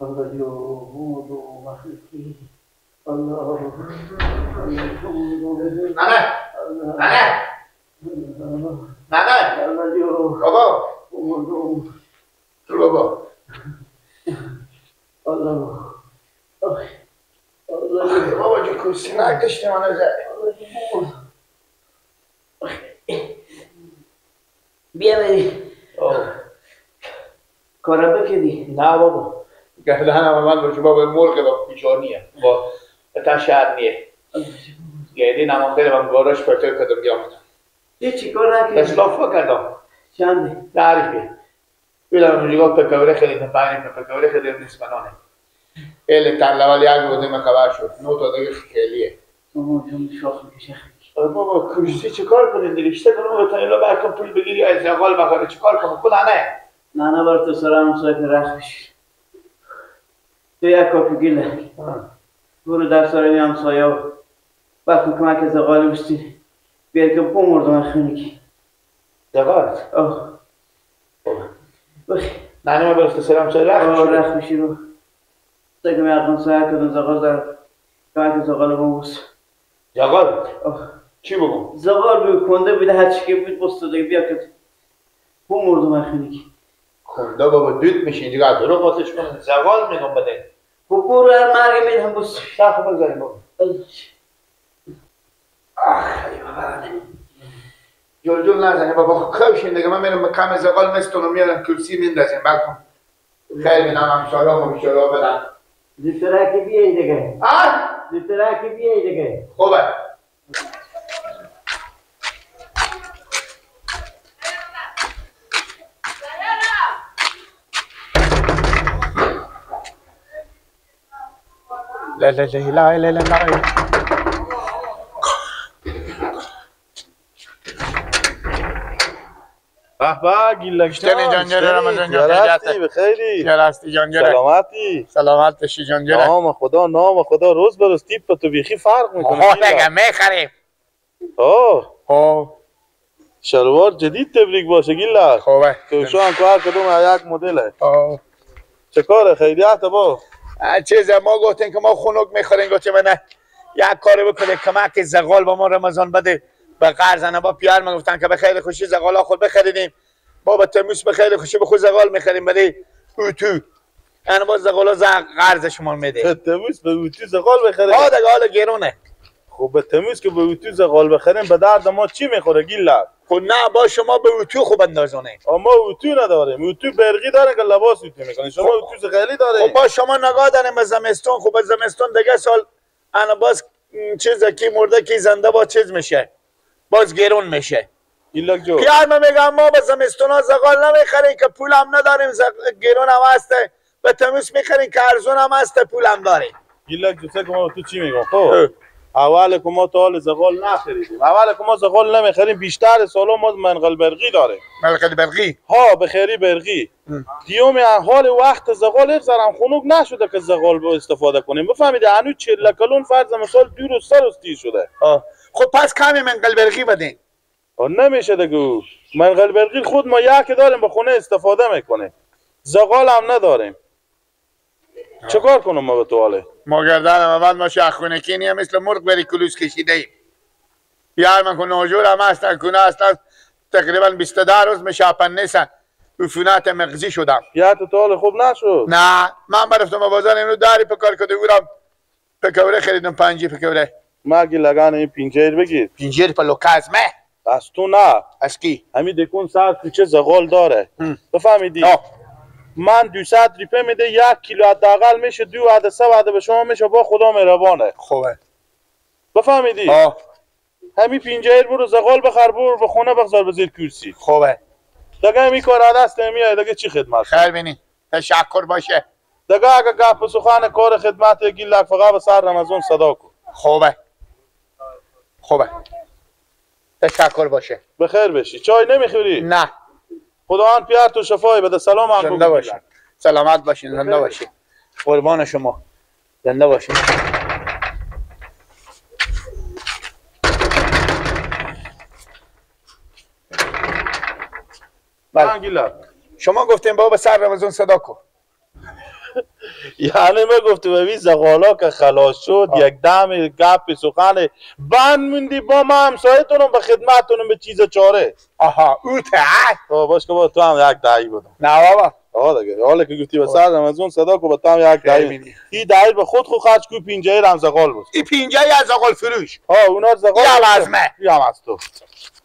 الله جو الله نه نه نه نه بابا تو بابا الله بابا جو کرسی نکشتی من بیا بری کارا بکدی؟ نه بابا گردنم اول باشه بابا مرغ با پیشانیه با تشر نیه گردین هم خیلی من گاراش پرتر کردم بیامدم یه چی کار نکردی؟ اصلاف کردم چنده؟ تعریفی بیدم اونجا پکوره خریدم پنج پکوره خریدم نسبنانه خیلی تر ولی یک روزه من خبر شد 9 تا دیگه خیلیه چون شاخ میکشه. بابا کرسی چه کار کنیم دیگه؟ چه کنم بتونیم لا برکم پول بگیری از زغال بخره چه کار کنم؟ خدا نه نه نه بر تو سرم سایت رخ بشی تو یک کاپی گیله برو در سرمی همسایه برکن کمک زغال بستی بیار که بمردم خونگی زغال؟ آه نه نه بر تو سرم سایت رخ بشی رخ بشی رو سگم یقم سایه کدوم زغال دارم کمک زغال بموس زغال؟ چی بگم؟ زغال بود کنده بوده هر چی که بود بسته دیگه بیا که بمردم خونگی کنده بابا دود میشه اینجا از دروغ آتش کن زغال میگم بده خب برو هر مرگ میدم بس سخت بگذاریم بابا آخ ای بابا جل جل نزنی بابا خوشین دیگه من میرم کم زغال مستونو میارم کرسی میندازیم بعد کن خیلی بینم همسایه ها بیچاره بدن زودتر که بیای دیگه آه زودتر که بیای دیگه خوبه لا لا لا لا لا لا به به گیلک جان جان رمضان جان بخیری جراستی جان جره سلامتی سلامت باشی جان جره نام خدا نام خدا روز به روز تیپ تو بیخی فرق میکنه آه دیگه میخریم آه آه شلوار جدید تبریک باشه گیلک خوبه تو هم کار کدوم یک مدله آه چه کاره خیریت با چیز ما گفتیم که ما خنک میخوریم گفتیم نه یک کاری بکنه کمک زغال با ما رمضان بده به قرض با پیار ما گفتن که به خیر خوشی زغال خود بخریدیم بابا تمیز به خیر خوشی به خود زغال میخریم بده اوتو انا باز زغالا قرض شما میده تمیز به اوتو زغال بخریم آه دیگه حالا گرونه خب به تمیز که به اوتو زغال بخریم به درد ما چی میخوره گیلک خب نه با شما به اوتو خوب اندازونه ما اوتو نداریم اوتو برقی داره که لباس اوتو میکنه شما اوتو زغالی داره خب با شما نگاه داریم به زمستون خب به زمستون دیگه سال انا باز چیز کی مرده کی زنده با چیز میشه باز گرون میشه گیلک جو پیار من میگم ما به زمستون ها زغال نمیخریم که پول هم نداریم گرون هم هسته به تمیز میخریم که ارزون هم هسته پول هم داریم گیلک جو سه تو چی میگم خب اول که ما تا حال زغال نخریدیم اول که ما زغال نمیخریم بیشتر سالا ما منقل برقی داریم منقل برقی ها بخیری برقی دیوم حال وقت زغال یک ذره خنک نشده که زغال با استفاده کنیم بفهمید هنوز 40 کلون فرض مثال 2 روز 3 روز تیر شده خب پس کمی منقل برقی بدین نمیشه دیگه منقل برقی خود ما یک داریم به خونه استفاده میکنیم زغال هم نداریم چه کار کنم ما به تو حاله؟ ما گردنم اول ما شاخونکی نیم مثل مرغ بری کلوس کشیده ایم یار من که ناجور هم هستن کنه هستن تقریبا 22 روز مشاپن نیستن عفونت مغزی شدم یا تو حال خوب نشد؟ نه من برفتم به بازار امروز داری پکار کده بودم پکوره خریدم پنجی پکوره مگی لگن این پینجر بگیر پینجر پلوکاز مه از تو نه از کی؟ همین دکون سر کوچه زغال داره بفهمیدی؟ من 200 ریپه میده 1 کیلو حداقل میشه 2 وعده 3 وعده به شما میشه با خدا مهربانه خوبه بفهمیدی؟ آه همین پینجر برو زغال بخر برو به خونه بگذار به زیر کرسی خوبه دیگه همین کار دست نمیاد دیگه چی خدمت خیر بینی تشکر باشه دیگه اگه گپ سخن کار خدمت گیلک فقط به سر رمضان صدا کن خوبه خوبه تشکر باشه بخیر بشی چای نمیخوری؟ نه خداوند پیار تو شفای بده سلام هم زنده باشین سلامت باشین زنده باشین قربان شما زنده باشین بله شما گفتین بابا سر رمضان صدا کن یعنی ما گفته ببین زغالا که خلاص شد یک دم گپ سخن بند موندی با ما همسایتونم به خدمتتونم به چیز چاره. آها او ته باش که با تو هم یک دهی بودم. نه بابا آه دیگه حالا که گفتی به سر رمضان صدا کو با تو هم یک دهی. این دهی به خود خو خرج کو پینجه رم زغال بود. این پینجه از زغال فروش. ها اونا زغال یا از من یا از تو.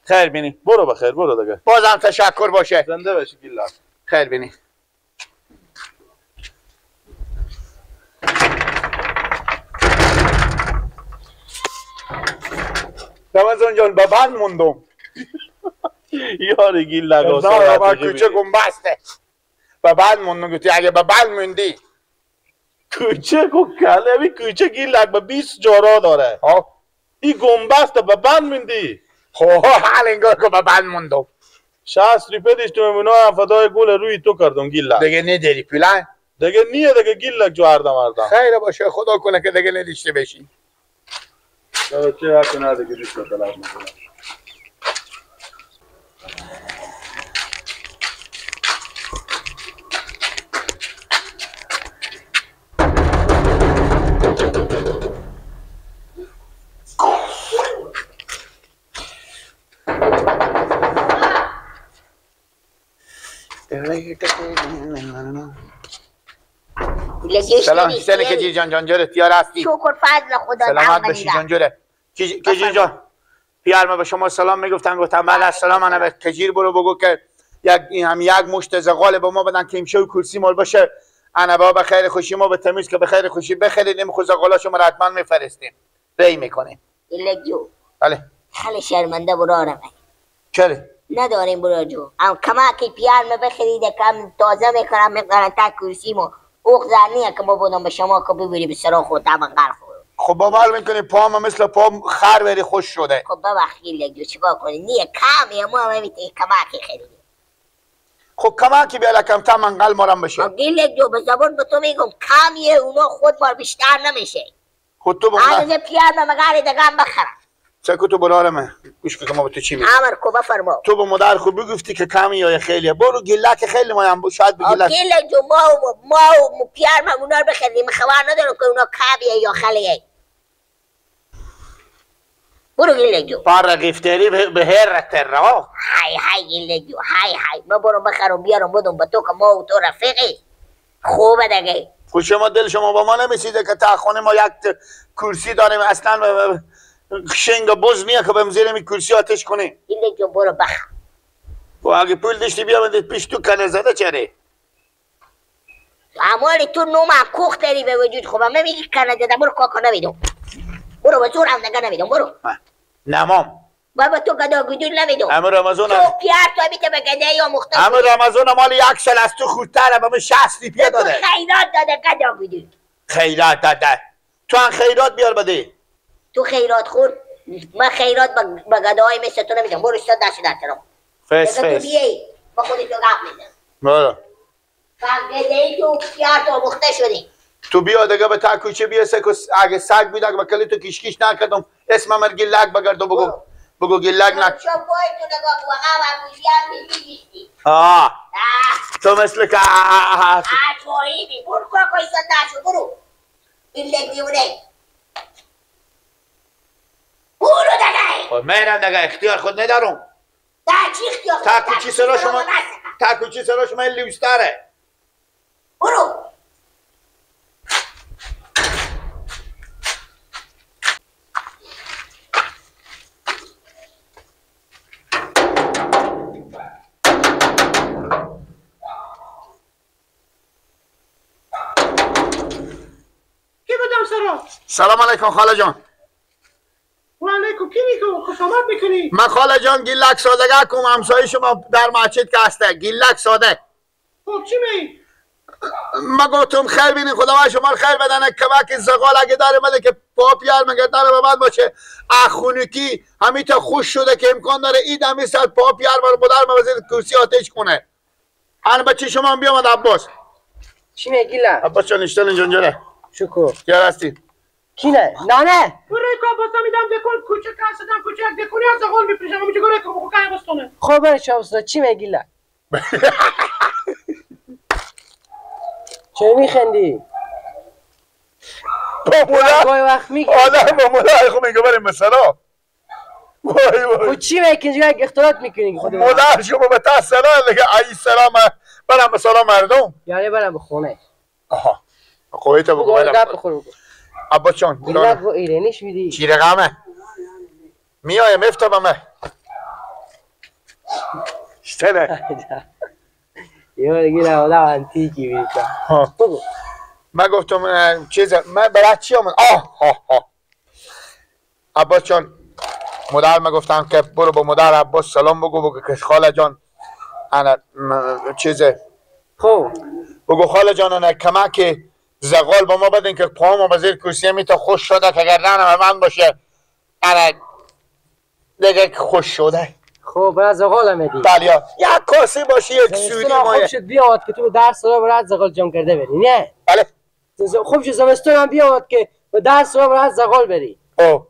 خیر بینی. برو بخیر برو دیگه. بازم تشکر باشه. زنده باشی گیلا. خیر بینی. رمضان جان به بند موندم. یاری گیلا گوساله کوچه گنبسته. به بند موندم گفتی اگه به بند موندی کوچه کو کله بی کوچه گیلک به 20 جارا داره. ها این گنبسته به بند موندی. خب حال انگار که به بند موندم. 60 روپیه داشتم اونا هم فدای گل روی تو کردم گیلک. دیگه نداری پولن؟ دیگه نیه دیگه گیلک جو هردم هردم. خیر باشه خدا کنه که دیگه نداشته بشی. چه وقت نه دیگه دوست طلب میکنم. سلام سن کجی جان جان جره تیار هستی؟ شکر فضل خدا. سلامت باشی جان جره. کجی جان پیار ما به شما سلام میگفتن گفتم بعد از سلام انا به کجیر برو بگو که یک هم یک مشت زغال به ما بدن که امشب کرسی مال باشه. انا با خیر خوشی ما به تمیز که به خیر خوشی بخرید خو زغالا شما را حتما میفرستیم ری میکنیم. جو بله خیلی شرمنده برارم. چرا؟ نداریم برا جو ام کمکی پیار ما بخرید کم تازه میکنم میقرن تا کرسی ما اوق زنیه که ما بودم به شما که ببری به سرا خود من غرق. خب باور میکنی پام مثل پام خر بری خوش شده. خب ببخشید لگو چیکار کنی نیه کامیه ما هم میتونی کمکی خریدیم. خب کمکی بیالا کمتر منقل مارم بشه. گیلک جو به زبان به تو میگم کمیه اونا خود بار بیشتر نمیشه. خود تو بگم پیار ما مگاری دگم بخرم. چکو تو برارمه گوش کن ما به تو چی میگم. امر کو بفرما. تو به مادر خود بگفتی که کمی یا خیلیه برو گلک خیلی مایم شاید به گلک. گلک جو ما و پیار ما اونا رو بخریم خبر ندارم که اونا کمیه یا خلیه. برو گلک جو. پار گفتری به هر ترا. های های گلک جو های های ما برو بخرم بیارم بدم به تو که ما و تو رفیقی خوبه دیگه. خب شما دل شما با ما نمیسیده که تا خونه ما یک کرسی داریم اصلا شنگ بز نیه که بهم زیر می کرسی آتش کنه. گلک جو برو بخر. و اگه پول داشتی بیا بندید پیش تو کنه زده چره؟ امال تو نوم کوخ داری به وجود خب من میگی کنه زده برو کاکا نمیدم. برو به زورم دیگه نمیدم برو. نمام. بابا تو گدا گدول نمیدم. امر رمضان تو پیار تو میته به گده یا مختلف. امر رمضان مال یک سال از تو خودتره به من 60 روپیه داده. تو خیرات داده گدا گدول. خیرات داده. تو هم خیرات بیار بده. تو خیرات خور من خیرات به گداهای مثل تو نمیدم. برو استاد دست در ترم. فس فس. تو بیای با خودت تو گپ میزنم. برو. گده تو پیار تو مخته شدی. تو بیا دیگه به تا کوچه بیا سک اگه سگ بود اگه بکلی تو کشکش نکردم اسم من گلک بگردم بگو بگو گلک نک. چون پای تو نگاه کن آقا می‌گیری. آه تو مثل که تویی برو کاکا ایستاد نشو برو. گلک دیوونه. برو دیگه. خب میرم دیگه اختیار خود ندارم. تا چی اختیار؟ تا کوچه سرا شما تا کوچه سرا شما لوستره. برو. سلام علیکم خاله جان. و علیکم کی میگو خوش آمد میکنی؟ من خاله جان گیلک ساده کم همسایه شما در مسجد که هسته گیلک ساده. خب چی می؟ ما گفتم خیر بینی خداوند شما خیر بدنه کمک زغال اگه داره مده که پا پیار مگه داره به من باشه اخونکی همیتا خوش شده که امکان داره اید همی سال پا پیار بر مادر ما بزید کرسی آتش کنه. انا بچه شما هم بیامد عباس. چی میگی گیلک؟ عباس جان اشتال اینجا شکر. کیار هستی؟ کی نه؟ نه نه. برو کابوس میدم دکون کوچه کاسدم کوچه دکونی از زغال میپرشم میگه گره کو بخو کای بستونه. خب برو چاوستا چی میگی؟ چه میخندی؟ با وقت میگی آدم با مولای خو میگه بریم مثلا. وای وای خب چی میکنی؟ یک اختلاط میکنی خود مولای شما به تا سلام دیگه ای سلام برم مثلا مردم، یعنی برم به خونه. آها خودت بگو برم بخور. ابا جان گلاب و ایرانیش میدی چی رقمه میایم افتابمه شتنه یه دیگه آدم انتیکی میشه. بگو من گفتم چیز من برای چی آمد؟ آه ها ها عباس جان مادر من گفتم که برو با مادر عباس سلام بگو، بگو که خاله جان انا چیزه خب بگو خاله جان انا کمک زغال با ما بدین که پاهامو به زیر کرسی میتا خوش شده که گردنم من باشه انا دیگه خوش شده. خب برای زغال هم بدی؟ بله یک کاسه باشه یک سوری مایه خوب شد بیاد که تو درس را برای زغال جمع کرده بری نه؟ بله خوب شد زمستون هم بیاد که به درس را برای زغال بری. خب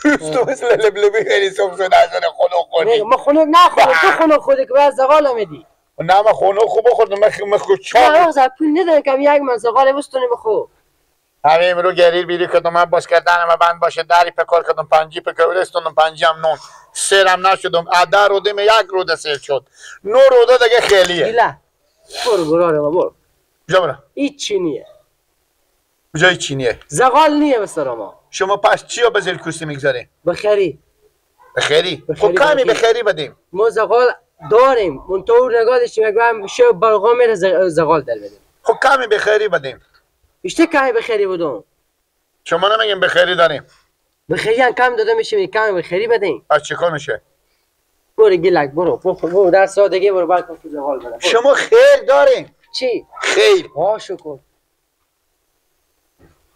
تو مثل لبلبی خیلی صبح شده از خنک خوری. ما خنک نخورم، تو خنک خوری که برای زغال هم بدی. نه من خنک خوب بخوردم، من خود چاق. نه پول ندارم که یک من زغال بستونی بخور. همه امرو گریر بیری کدوم من باز کردنم بند باشه دری پکار کدوم پنجی پکار رستونم پنجی هم نون سرم نشدم اده روده می یک روده سر شد نو روده دیگه خیلیه. گیله برو برو ما برو کجا برم؟ هیچی نیه. کجا هیچی نیه؟ زغال نیه بسر ما. شما پس چی رو به زیر کرسی میگذاریم؟ بخری. بخری؟ خب کمی بخری بدیم. ما زغال داریم منطور نگاه داشتیم یک هم شو برقا میره زغال در بدیم. خب کمی بخری بدیم. بیشتر کمی بخری بدم. شما نمیگیم بخری داریم. بخری هم کم داده میشه، کمی بخری بدیم. از چیکار میشه؟ برو گیلک برو برو در سادگی برو بعد تو زغال بده. شما خیر داریم. چی؟ خیر. ها شکر.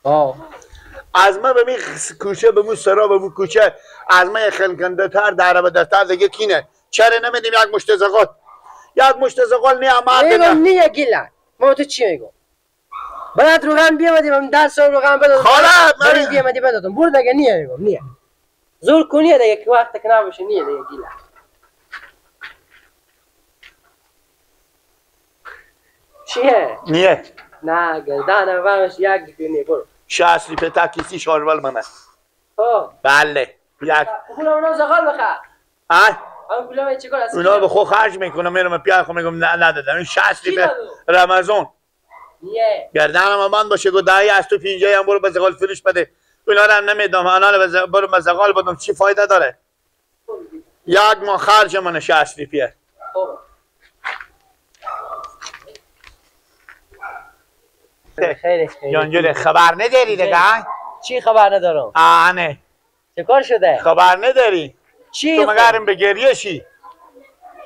آه از ما به می کوچه به مو سرا به مو کوچه از ما خلکنده تر در به تر دیگه کینه. چرا نمیدیم یک مشت زغال؟ یک مشت زغال نه مرد میگم نیه گیلک. ما تو چی میگم؟ برات روغن بیامدیم من در سال روغن بدادم. خاله من بیامدی بدادم. برو دیگه نیه میگم نیه. زور کنیه دیگه که وقت که نباشه نیه دیگه گیلک. چیه؟ نیه. نه گردن برش یک دیگه نیه برو. 60 پتا کیسی شارول منه. خب بله یک پول اونا زغال بخر. ها؟ اون پول چیکار است؟ اونا به خود خرج میکنم میرم پیار خو میگم نه ندادم. این 60 رمضان نیه. گردنم من باشه گو دایی از تو 50 هم برو به زغال فروش بده. اونا رو هم نمیدم. اونا رو برو به زغال بدم چی فایده داره؟ یک ماه خرج من 60 روپیه. خب خیلی جانجوره خبر نداری دیگه؟ چی خبر ندارم؟ آه چه کار شده؟ خبر نداری؟ چی؟ تو مگرم به گریه شی؟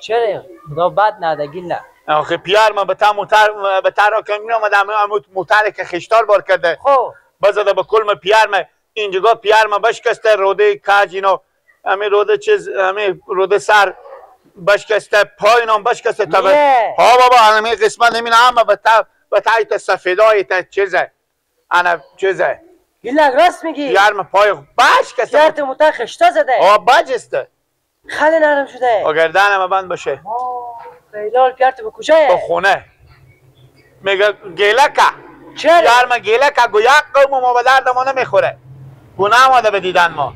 چرا؟ خدا بد نده گیل. آخه پیار من به تا موتر به تا را که می آمدم موتر که خشتار بار کرده. خب بزده به کل من پیار من اینجا پیار من بشکسته روده کاج اینو همین روده چیز همین روده سر بشکسته پایینم بشکسته تا ها بابا همین قسمت نمین همه به تا به تا سفیدای تا چیزه انا چیزه گیلک راست میگی؟ یار من پای بشکسته یار تو موتر خشتا زده آه بجسته خیلی نرم شده گردنم بند باشه خیلال پیار تو به کجایه؟ به خونه میگه گیلکه چرا؟ یار من گیلکه گو یک قوم ما به درد ما نمیخوره گو نماده به دیدن ما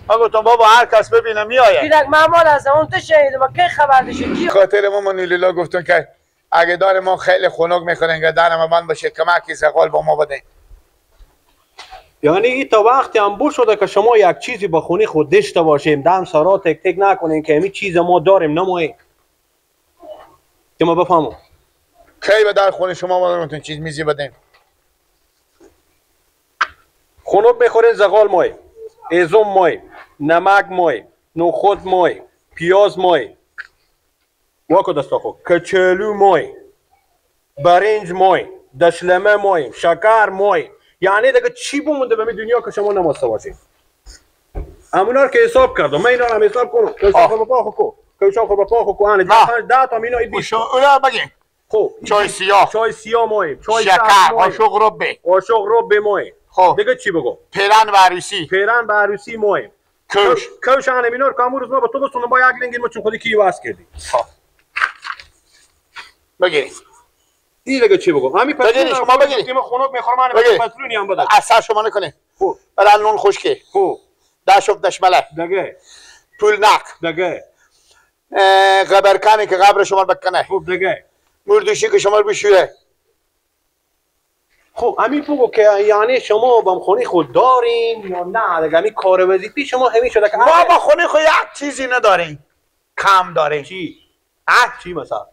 ما گفتم بابا هر کس ببینه میآید گیلک معمال هستم اون تو شنیدم ما کی خبر داشتی کی خاطر ما نیلیلا گفتن که اگه دار ما خیلی خنک میخورن گردنم بند باشه کمکی زغال با ما بده. یعنی این تا وقتی هم بو شده که شما یک چیزی با خونه خود داشته باشیم دم سارا تک تک نکنین که همین چیز ما داریم نماییم که ما بفهمم کی به در خونه شما ما نمیتون چیز میزی بدیم. خنک میخورین زغال مای، ایزم مای، نمک مای، نخود مای، پیاز مای، واکو دستا خو کچالو مای، برنج مای، دشلمه مای، شکر مای. یعنی دیگه چی بمونده به می دنیا که شما نماسته باشید؟ همونا رو که حساب کردم من اینا رو هم حساب کنم کشان خور با کو کشان خور با کو انا 5 10 تا اینا 20 اونا بگین. خب چای سیاه، چای سیاه مای، چای شکر، قاشق ربه، قاشق ربه مای. خب دیگه چی بگو؟ پیرن و عروسی، پیرن و عروسی مای. کوش کوش انا اینا رو که امروز ما با تو بسونم با یک لنگین ما چون خودی کی واسه کردی. خب بگیرید دیگه چی بگم؟ همین بگیری شما بگیری. ما خنک میخورم من پترونی هم بده. اثر شما نکنه. خوب. برای نون خشکی. خوب. دشوف دشمله. دیگه. پول نق. دیگه. قبرکنی که قبر شما بکنه. خوب دیگه. مردوشی که شما بشوره. خب همین بگو که یعنی شما با خونه خود دارین یا نه؟ دیگه همین کار وظیفی شما همین شده که ما با خونه خود یک چیزی نداریم. کم داریم. چی؟ ها؟ چی مثلا؟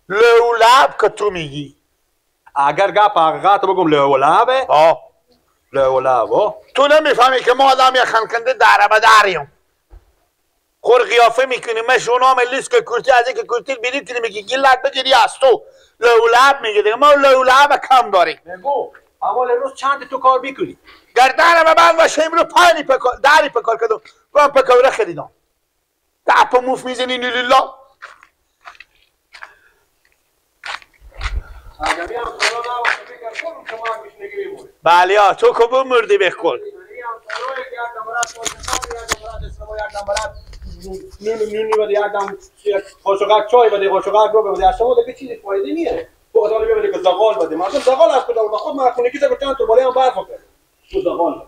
لولب که تو میگی. اگر گپ حقیقت بگم لولبه؟ آه. لولب. تو نمیفهمی که ما آدم یه خنکنده دره به دریم. خور قیافه میکنی مشونام لیست که کرتی از اینکه کرتی بیری کنی میگی گیلک بگیری از تو لولب میگی دیگه. ما لولب کم داریم. بگو اول روز چند تو کار میکنی؟ گردنم من باشه امرو پانی پکار دری پکار کردم من پکوره خریدم. تپ موف میزنی نیلیلا. بله ها تو که بمردی بکن. نون بده یک دم قاشقک چای بده قاشقک رو بده از شما دیگه چیزی فایده نیه. تو قطار بده که زغال بده. مردم زغال از کجا آورد؟ خود من خونگی زد چند تا بالای هم برف کرد. تو زغال.